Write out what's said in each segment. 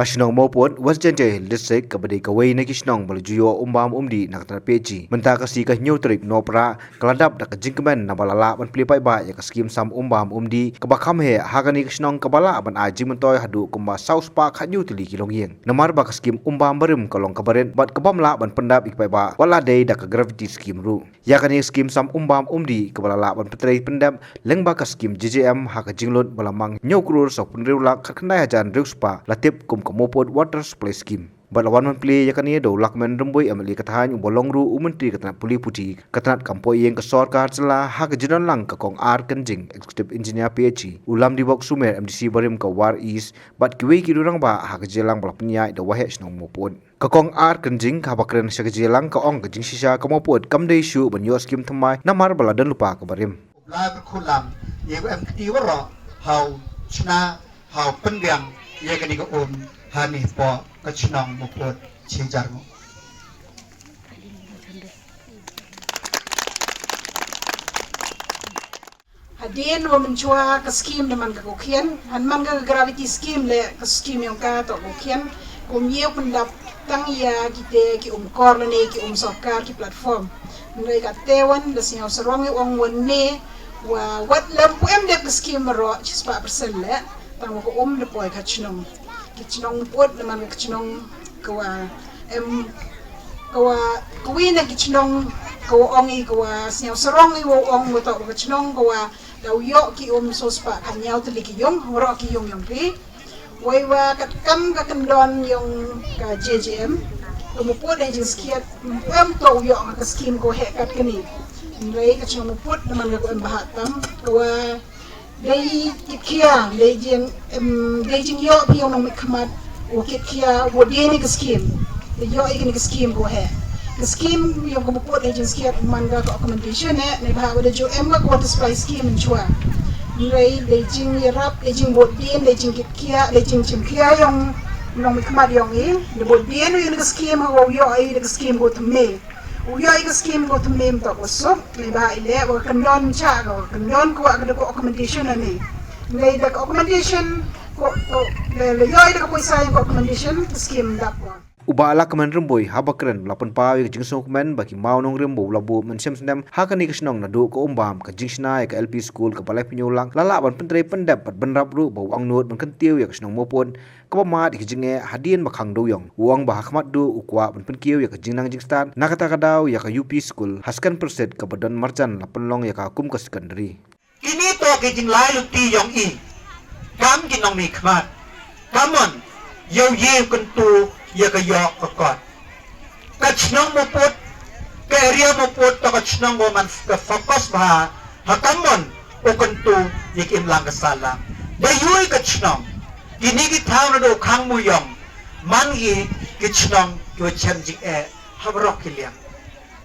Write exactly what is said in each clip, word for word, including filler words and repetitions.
Ka shnong Mawpud, West Jaintia Hills District, kaba dei kawei na ki shnong ba la ju ïoh umbam umdih na ka tnat P H E mynta ka sngi ka hynñiew tarik Nohprah, ka la dap da ka jingkmen naba la lah ban plie paidbah ïa ka skhim sam umbam umdih kaba kham heh ha kane ka shnong, kaba lah ban ai jingmyntoi haduh kumba saw spah khathynñiew tylli ki longïing. Namar ba ka skhim umbam barim ka long kaba rit bad ka bym lah ban pyndap ïa ki paidbah wat la dei da ka gravity scheme ruh. Ïa kane ka skhim sam umbam umdih kaba la lah ban pyntrei pyndep lyngba ka skhim J J M ha ka jinglut ba la mang hynñiew klur saw phew hynriew lak khatkhyndai hajar hynriew spah, la tip kum ka Mawpud Water Supply Scheme. Bad la wan ban plie ïa kane da u Lahkmen Rymbui, M L A ka thaiñ, uba long ruh u Myntri ka tnat pule puthi, ka tnat kam poi ïing ka sorkar jylla, ha ka jingdon lang ka Kong R Kynjing, Executive Engineer P H E, u Lamdibok Sumer, M D C barim ka War East, bad kiwei ki rangbah ha ka jingïalang ba la pynïaid da u Waheh Shnong Mawpud. Ka Kong R Kynjing haba kren sha ka jingïalang ka ong ka jingshisha ka Mawpud kam dei shuh ban ïoh skhim thymmai namar ba la don lypa kaba rim. U Blai u kyrkhu lam ïa u em kti waroh ha u shna, ha u pynbiang ïa kane ka um ha ne hapoh ka shnong Mawpud shi jar ngut. Hadien wa mynshwa ka skhim da man ka Kokhian, han man ka gravity scheme leh ka skhim yong ka toh Kokhian, kum ïew pyndap tang ïa kite ki um kor lane ki um sorkar ki platform. Hynrei ka te wan da sñiaw sarong ïa ong wan ne wa wat lem pu em dep ka skhim ro chispah persen leh, tang wa ka um da poi ka chnong. Ki chnong put da man ka chnong ka wa em ka wa ka wi na ki chnong ka wa ong i ka wa sñiaw sarong i wa ong wa toh ka chnong ka wa da u ïoh ki um so spah ka ñiaw tylli ki yung, waroh ki yung yong phi. Wei wa kat kam ka kyndon yong ka J J M, ka muput da jingskhiat, em to u ïoh ka skim ko heh kat kani. Nrei ka chnong muput da man ka ko em bahat tam, ka wa dei ki khia, dei jing, em, dei jingïoh phi yong nongmihkhmat, u kit khia, u dei ni ka skim. Dei ïoh i kani ka skim ko heh. Ka skim yong ka muput dei jingskhiat man ka ka accommodation eh, ne ba wa da ju em ka water supply skim mynshwa. Nrei dei jingïarap, dei jingbud dien, dei jingkit khia, dei jingchim khia yong nongmihkhmat yong i, dei bud dien u yong ka skim, ha wa u ïoh i da ka skim ko thymme. U ïoh i ka skim ko thymme to ko suk, ne ba i leh wa kyndon cha ko, kyndon ko wa ka da ko accommodation ani. Nrei da ka accommodation ko, ko, le, le ïoh i da ka poisa yong ka accommodation, ka skim dap ko. U Bah Lahkmen Rymbui haba kren la pynpaw ïa ka jingsngewkmen ba ki maw nongrim ba u la buh mynshem snem ha kani ka shnong naduh ka umbam, ka jingshna ïa ka L P school kaba laiphew lak, la lah ban pyntrei pyndep bad bynrap ruh ba u angnud ban kyntiew ïa ka shnong muput kaba mad ïa ka jingeh hadien ba khang dewïong. U ong ba ha khmat duh u kwah ban pynkiew ïa ka jingnang jingstad, na kata ka daw ïa ka U P school ha Second Pyrshit kaba don marjan la pynlong ïa ka kum ka secondary. Kini to ki jinglai luti yong i kam ki nongmihkhmat. Kamon ïa u ïe u kyntu ïa ka ïoh ka kot. Ka chnong muput, ka area muput to ka chnong ko man ka focus bha ha kamon u kyntu ïa ki imlang ka sahlang. Da ïoh i ka chnong, kini ki thaw naduh khang muyong man i ki chnong ki wa chem jingeh ha baroh ki liang.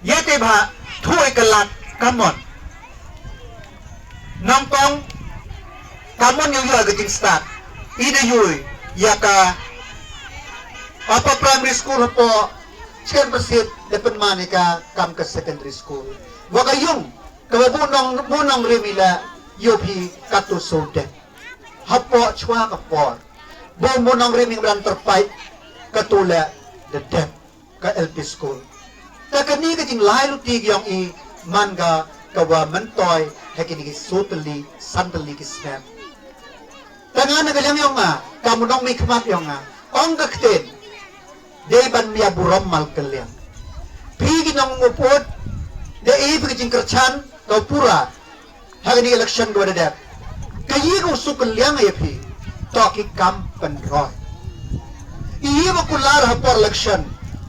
Ïa te bha thui ka lad kamon. Nongkong kamon ïoh ïoh ka jingstad. I da ïoh ïa ka Upper Primary School hapoh Second Pyrshit da pynman ïa ka kam ka secondary school. Wa ka yung ka wa bu nong, bu nongrim i la ïoh phi katu so dep. Hapoh chwa ka por bu, bu nongrim i ngran terpai katu la da dep ka L P school. Ta kani ka jinglai luti ki yong i man ka ka wa myntoi ha kini ki so tylli, san tylli ki snem. Ta nga na ka liang yong nga, ka mu nongmihkhmat yong nga, ong ka ktien, dei ban mih burom mal kylliang. Phi ki nong muput, dei i phi ki jingkyrchan, ka pura, ha kani election ka wa da dep. Ka ïa ka u suk kylliang ïa phi, to ki kam pynroi. I ïa ba kular ha por election,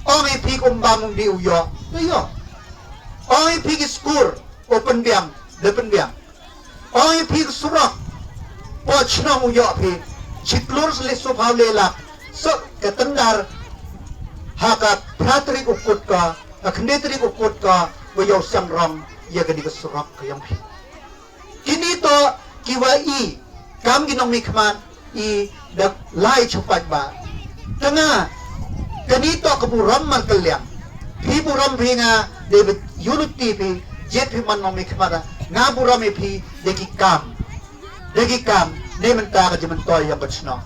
ong ïa phi ka umbam um dei u ïoh, to ïoh. Ong ïa phi ki skur, u pynbiang, da pynbiang. Ong ïa phi ki surok, po chnong u ïoh phi, chi klur sli suphaw le lak, so ka tendar, ha ka phra tarik u kut ka, ha khyndai tarik u kut ka, wa ïoh sang rong, ïa kani ka surok ka yong phi. Kini to ki wa i kam ki nongmihkhmat i da lai chupat ba. Ta nga kani to ka burom mar kylliang. Phi burom phi nga dei bit unity phi, jet phi man nongmihkhmat. Nga burom i phi dei ki kam. Dei ki kam, dei mynta ka jingmyntoi yong ka chnong.